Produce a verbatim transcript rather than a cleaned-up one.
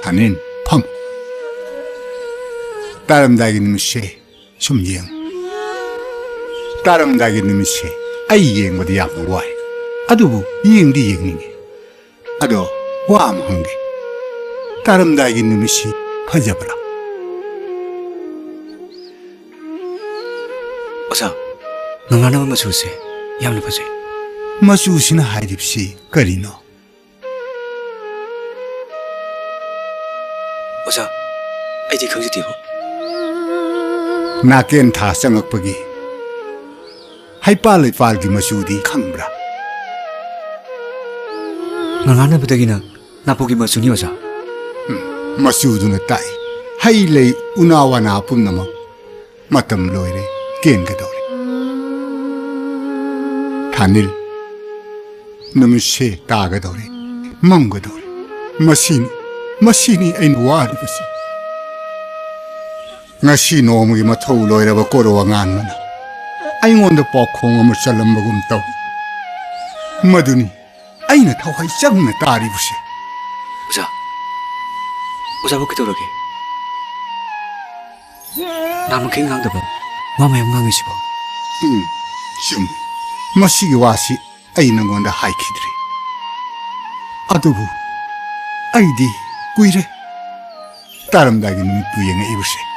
ꯊꯥꯅꯤꯜ, ꯐꯝ꯫ ꯇꯥꯔꯝꯗꯥꯏꯒꯤ ꯅꯨꯃꯤꯠꯁꯦ ꯁꯨꯝ ꯌꯦꯡꯉꯨ꯫ ꯇꯥꯔꯝꯗꯥꯏꯒꯤ ꯅꯨꯃꯤꯠꯁꯦ ꯑꯩ ꯌꯦꯡꯕꯗ ꯌꯥꯝꯅ ꯋꯥꯏ꯫ ꯑꯗꯨꯕꯨ ꯌꯦꯡꯗꯤ ꯌꯦꯡꯅꯤꯡꯉꯤ꯫ ꯑꯗꯣ ꯋꯥ ꯑꯃ ꯍꯪꯒꯦ꯫ ꯇꯥꯔꯝꯗꯥꯏꯒꯤ ꯅꯨꯃꯤꯠꯁꯤ ꯐꯖꯕ꯭ꯔꯥ? ꯑꯣꯖꯥ, ꯅꯣꯡꯉꯥꯟꯅꯕ ꯃꯆꯨꯁꯦ ꯌꯥꯝꯅ ꯐꯖꯩ꯫ ꯃꯆꯨꯁꯤꯅ ꯍꯥꯏꯔꯤꯕꯁꯤ ꯀꯔꯤꯅꯣ? ꯑꯣꯖꯥ, ꯑꯩꯗꯤ ꯈꯪꯖꯗꯦꯕꯣ꯫ ꯅꯥꯀꯦꯟ ꯊꯥ ꯆꯪꯉꯛꯄꯒꯤ ꯍꯩꯄꯥꯜ ꯂꯩꯄꯥꯜꯒꯤ ꯃꯆꯨꯗꯤ ꯈꯪꯕ꯭ꯔꯥ? ꯅꯣꯡꯉꯥꯟꯅꯕꯗꯒꯤꯅ ꯅꯥꯄꯨꯒꯤ ꯃꯆꯨꯅꯤ, ꯑꯣꯖꯥ꯫ ꯎꯝ, ꯃꯆꯨꯗꯨꯅ ꯇꯥꯛꯏ꯫ ꯍꯩ ꯂꯩ ꯎꯅꯥ ꯋꯥꯅꯥ ꯄꯨꯝꯅꯃꯛ ꯃꯇꯝ ꯂꯣꯏꯔꯦ, ꯀꯦꯟꯒꯗꯧꯔꯦ꯫ ꯊꯥꯅꯤꯜ, ꯅꯨꯃꯤꯠꯁꯦ ꯇꯥꯒꯗꯧꯔꯦ, ꯃꯝꯒꯗꯧꯔꯦ꯫ ꯃꯁꯤꯅꯤ, ꯃꯁꯤꯅꯤ ꯑꯩꯅ ꯋꯥꯔꯤꯕꯁꯤ꯫ ꯉꯁꯤ ꯅꯣꯡꯃꯒꯤ ꯃꯊꯧ ꯂꯣꯏꯔꯕ ꯀꯣꯔꯧ ꯑꯉꯥꯟꯕꯅ ꯑꯩꯉꯣꯟꯗ ꯄꯥꯎꯈꯣꯡ ꯑꯃ ꯆꯜꯂꯝꯕꯒꯨꯝ ꯇꯧꯏ꯫ ꯃꯗꯨꯅꯤ ꯑꯩꯅ ꯊꯋꯥꯏ ꯆꯪꯅ ꯇꯥꯔꯤꯕꯁꯦ꯫ ꯑꯣꯖꯥ, ꯑꯣꯖꯥꯕꯨ ꯀꯩꯗꯧꯔꯒꯦ? ꯅꯍꯥꯟꯃꯈꯩ ꯉꯥꯡꯗꯕ ꯋꯥ ꯃꯌꯥꯝ ꯉꯥꯡꯉꯤꯁꯤꯕꯣ? ꯎꯝ, ꯆꯨꯝꯃꯤ꯫ ꯃꯁꯤꯒꯤ ꯋꯥꯁꯤ ꯑꯩ ꯅꯉꯣꯟꯗ ꯍꯥꯏꯈꯤꯗ꯭ꯔꯤ꯫ ꯑꯗꯨꯕꯨ ꯑꯩꯗꯤ ꯀꯨꯏꯔꯦ ꯇꯥꯔꯝꯗꯥꯏꯒꯤ ꯅꯨꯃꯤꯠꯄꯨ ꯌꯦꯡꯉꯛꯏꯕꯁꯦ꯫